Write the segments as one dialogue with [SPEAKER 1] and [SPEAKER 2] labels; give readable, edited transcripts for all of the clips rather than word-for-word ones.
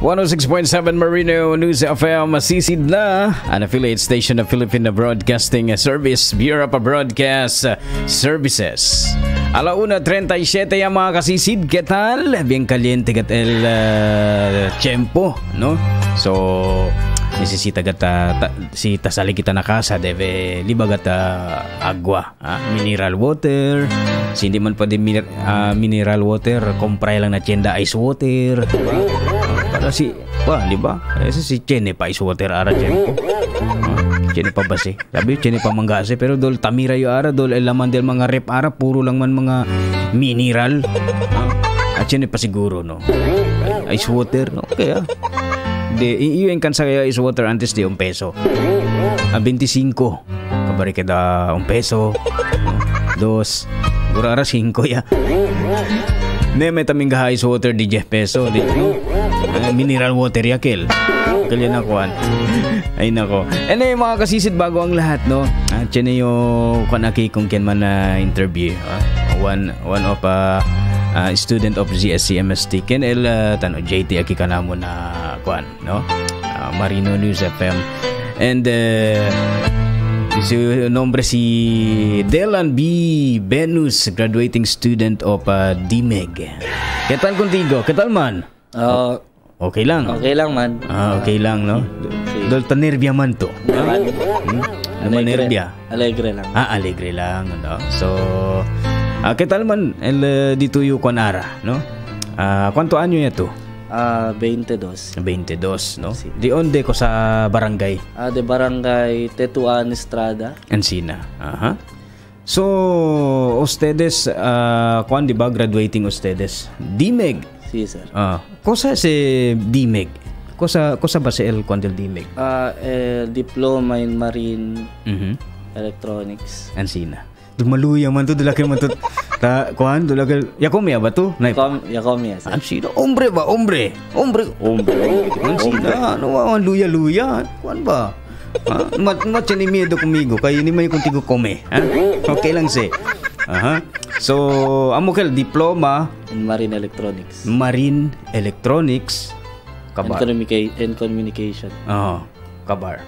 [SPEAKER 1] 106.7 Marino News FM, Sisid na, an affiliate station of Philippine Broadcasting Service, Bureau of Broadcast Services. 1:37 ya mga kasisid, ¿qué tal? Bien caliente gat el tiempo, no? So, necesita gata si tasali kita na casa debe liba gata agua, mineral water. Si hindi man pwede mineral water, compray lang na tienda ice water, diba? Para si, wah, di ba? Ese si Chene pa ice water ara tiempo. Chene pa ba si? Sabi Chene pa manggase, pero dol tamira yo ara dol laman del mga rep ara puro lang man mga mineral. At Chene pa siguro no. Ice water, okay ah. De iyo en kansa kaya ice water antes de 1 peso. A 25. Kabari kada 1 peso. 2. Gura ara 5 ya. Ne may taming ice water di 10 peso di no? Mineral water yakel. Kaya na kuan. Ay nako. Anyway mga kasisid, bago ang lahat no. Tiyan yung kuan aki kung ken man na interview. One of student of ZSC MST ken el tano JT aki kanamo na kuan no. Marino News FM. And su nombre si Delan B. Venus, graduating student of DMEG. ¿Qué tal contigo? ¿Qué tal man? Okay lang.
[SPEAKER 2] Okay lang man.
[SPEAKER 1] Okay lang no.
[SPEAKER 2] Sí.
[SPEAKER 1] Dol tanervia man to.
[SPEAKER 2] Alegre.
[SPEAKER 1] Nervia.
[SPEAKER 2] Alegre lang.
[SPEAKER 1] Alegre lang no. So, ¿qué tal man el dito yu kuan ara no? ¿Cuánto año ya to?
[SPEAKER 2] 22.
[SPEAKER 1] 22, no?
[SPEAKER 2] Sí.
[SPEAKER 1] Di onde ko sa barangay?
[SPEAKER 2] De barangay Tetuan Estrada.
[SPEAKER 1] Encina. Aha. So, ustedes, kuan di ba graduating ustedes? DMEG.
[SPEAKER 2] Sí, sir.
[SPEAKER 1] Cosa si DMEG? Cosa ba si el kuan del DMEG?
[SPEAKER 2] El Diploma in Marine Electronics.
[SPEAKER 1] Encina. Dumaluya man to, dulaki man to. Ta kuan dulaki. Yakomia ba to?
[SPEAKER 2] Yakomia, sir.
[SPEAKER 1] Ansina, hombre ba, hombre. Hombre. Ansina, ano ba, luya-luya. Kuan ba? Ma tiene miedo conmigo, kay ni may contigo come. Ha? Okay lang si. Aha. So, amo kel diploma
[SPEAKER 2] in Marine Electronics.
[SPEAKER 1] Marine Electronics. Kabar.
[SPEAKER 2] And communication.
[SPEAKER 1] Oh, kabar.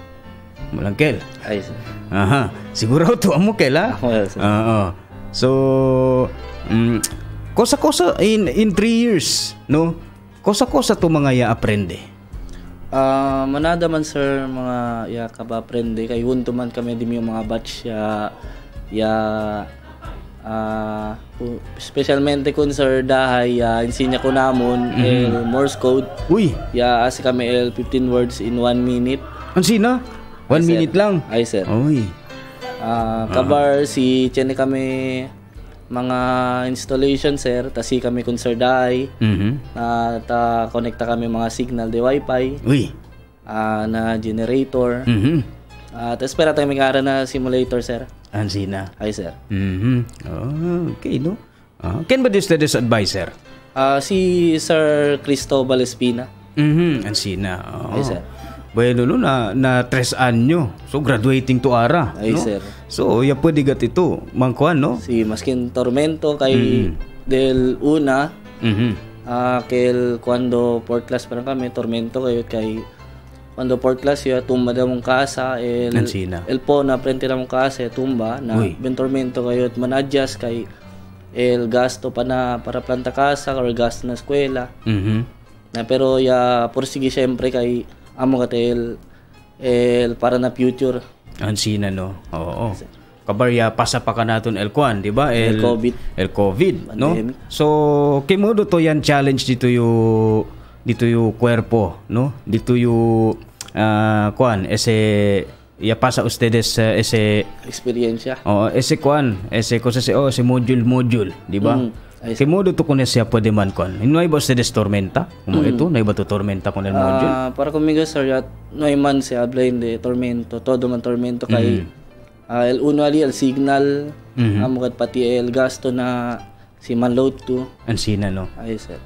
[SPEAKER 1] Malangkel.
[SPEAKER 2] Ay, sir.
[SPEAKER 1] Aha. Siguro to amo kel ha.
[SPEAKER 2] Well, sir.
[SPEAKER 1] Oo. So, cosa-cosa in 3 years, no? Cosa-cosa to mga ya aprende.
[SPEAKER 2] Manada man sir mga ya kaba aprende kay hunto man kami di yung mga batch ya especialmente kun sir dahay ya insinya ko namon el Morse code.
[SPEAKER 1] Uy,
[SPEAKER 2] ya asa kami el 15 words in 1 minute.
[SPEAKER 1] Ansina? 1 minute lang.
[SPEAKER 2] Ay sir.
[SPEAKER 1] Uy.
[SPEAKER 2] Kabar si tiene kami mga installation sir, tasi kami kun sir dahay. Ta konekta kami mga signal de wifi.
[SPEAKER 1] Uy.
[SPEAKER 2] Na generator. Tas espera tayo may ara na simulator sir.
[SPEAKER 1] Ansina.
[SPEAKER 2] Ay sir.
[SPEAKER 1] Okay no. Ken ba this advisor?
[SPEAKER 2] Si Sir Cristobal Espina.
[SPEAKER 1] Ansina.
[SPEAKER 2] Ay sir.
[SPEAKER 1] Bueno no na 3 año. So graduating to ara.
[SPEAKER 2] Ay
[SPEAKER 1] no?
[SPEAKER 2] sir.
[SPEAKER 1] So ya pwede gat ito mangkuan no.
[SPEAKER 2] Si maskin tormento kay del una. Kel cuando fourth class pa lang kami tormento kayo kay cuando fourth class ya tumba da mong casa el
[SPEAKER 1] Ansina.
[SPEAKER 2] El po na frente na mong casa tumba na ben tormento kayo at man-adjust kay el gasto pa na para planta casa or gasto na eskwela. Na pero ya porsige siyempre kay amo katel el para na future.
[SPEAKER 1] Ansina no. Oo. Kabarya pasa pa ka naton el kuan, di ba? El
[SPEAKER 2] COVID.
[SPEAKER 1] El COVID, no?
[SPEAKER 2] Pandemic.
[SPEAKER 1] So, kimodo to yan challenge dito yung cuerpo, no? Dito yung kuan ese ya pasa ustedes ese
[SPEAKER 2] experiencia.
[SPEAKER 1] Oh, ese kuan, ese cosa ese ese module, di ba? Kimodo to kun siya pwede man kuan. No hay ba ustedes tormenta? Como ito, no hay ba to tormenta con el module?
[SPEAKER 2] Para conmigo sir, ya no hay man se habla de tormento, todo man tormento kay el uno ali el signal, amo kat pati el gasto na si man load to.
[SPEAKER 1] Ansina no.
[SPEAKER 2] Ay sir.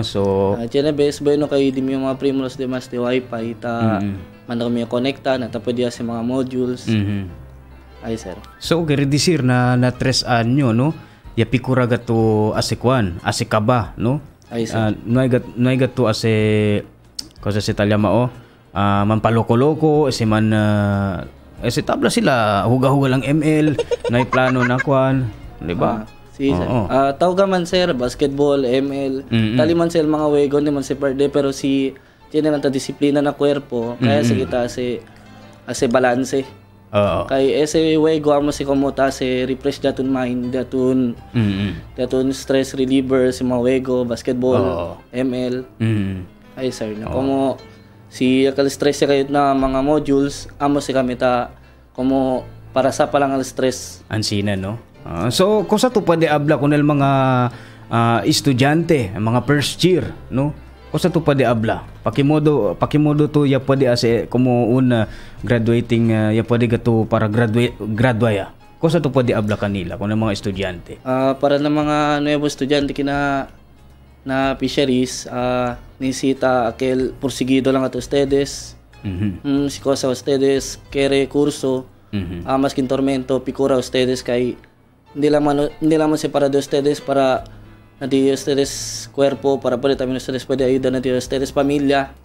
[SPEAKER 1] So
[SPEAKER 2] tiene bes bueno kay di mi mga primos de mas de wifi ta man kami konekta na ta pwede sa mga modules. Ay sir.
[SPEAKER 1] So quiere decir na 3 año no. Ya pikura gato ase kuan, ase kaba no.
[SPEAKER 2] Ay sir.
[SPEAKER 1] No hay gato ase Kasi si Talyama man paloko-loko, si man si tabla sila huga-huga lang ML, na plano na kwan, di ba?
[SPEAKER 2] Si tawag ka man sir, basketball, ML, tali man sir mga wego, hindi man si perde, pero si tiene lang ta disiplina na kuwerpo, kaya sa kita ase balanse. Kay ese wego amo si kumuta si refresh datun mind, datun datun stress reliever si mga wego, basketball, ML. Ay sir, na como si akal stress siya kayo na mga modules, amo si kami ta como para sa palang ang stress.
[SPEAKER 1] Ansina no. So kusa to pwede abla kun el mga estudyante, mga first year, no? Kusa to pwede abla. Pakimodo to ya pwede ase como una graduating ya pwede gato para graduate graduaya. Kusa to pwede abla kanila kun mga estudyante.
[SPEAKER 2] Para na mga nuevo estudyante kina na fisheries, nisita aquel porsigido lang ato ustedes. Si cosa ustedes kere curso, mas kin tormento picura ustedes kay hindi lamang separa de ustedes para na di ustedes cuerpo para pwede también ustedes pwede ayuda na di ustedes familia.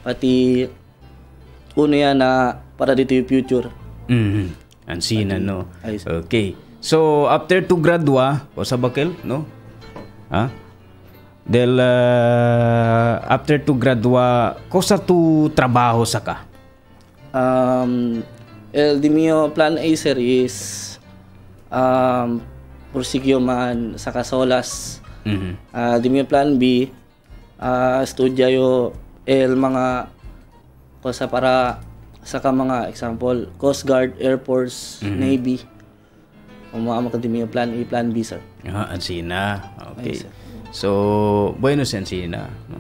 [SPEAKER 2] Pati uno yan na para dito yung future.
[SPEAKER 1] Ansina no. Okay. So after to gradua o sa bakel no? Ha? Del after to gradua cosa tu trabaho sa ka?
[SPEAKER 2] El di mio plan A sir is prosigyo man sa kasolas. Di mio plan B, studya yo el mga cosa para sa ka mga example Coast Guard, Air Force, Navy. Umaama ka di mio plan A, plan B sir.
[SPEAKER 1] Ansina. Okay. Ay, so, bueno si ansina, no?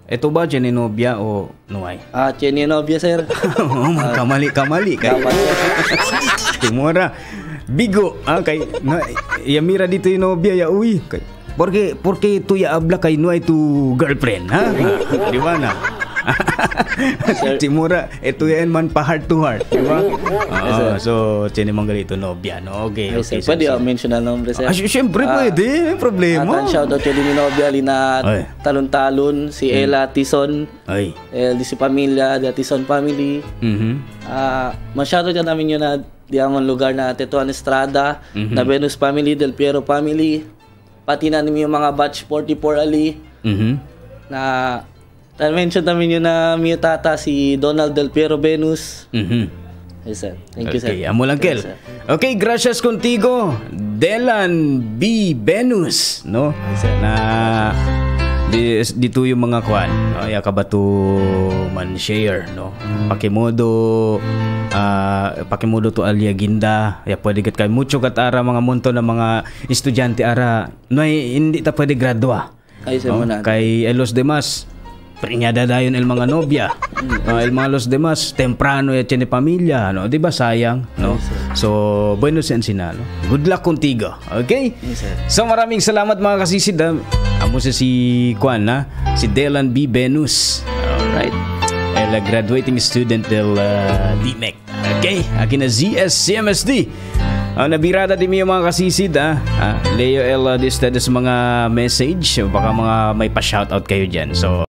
[SPEAKER 1] Ito ba tiene novia o no hay?
[SPEAKER 2] Tiene novia sir.
[SPEAKER 1] Kamali-kamali kay. Timora. Bigo, kay no, yamira dito yung novia ya uy. Kay, porque tu ya habla kay no hay tu girlfriend, ha? Di ba na? Timora, ito yan man pa heart to heart, di ba? So, tiene mga ganito novia, no? Okay,
[SPEAKER 2] ay,
[SPEAKER 1] okay.
[SPEAKER 2] Sir, pwede mention ang nombre, sir.
[SPEAKER 1] Siyempre pwede, may problema.
[SPEAKER 2] At shout out kay novia, Lina Talon-Talon, si Ella Tison.
[SPEAKER 1] Ay.
[SPEAKER 2] El di si pamilya, the Tison family. Masyado dyan namin yun na di amon lugar na Tetuan Estrada, na Venus family, Del Piero family, pati na namin yung mga batch 44 ali. Na na-mention namin yun na miyo tata si Donald Del Piero Venus. Yes, sir. Thank you, sir.
[SPEAKER 1] Okay, amo lang, Kel. Okay, gracias contigo, Delan B. Venus, no?
[SPEAKER 2] Yes, sir.
[SPEAKER 1] Na dito yung mga kwan, no? Ya ka ba to man share, no? Pakimodo pakimodo to alyaginda, ya pwede kat kay mucho kat ara mga munto na mga estudyante ara, no hindi ta pwede gradua.
[SPEAKER 2] Ay, sir,
[SPEAKER 1] no? Kay los demás preñada dayon el mga nobya. El mga los demás temprano ya tiene familia, no? Di ba sayang, no? So, bueno si no? Good luck contigo. Okay?
[SPEAKER 2] Yes, sir.
[SPEAKER 1] So maraming salamat mga kasisid. Amo si Kwan, ha? Si Delan B. Venus. Alright. El graduating student del DMEC. Okay, akin na ZSCMSD. Nabirada din yung mga kasisid, ha? Leo El, sa mga message, baka mga may pa-shoutout kayo dyan. So,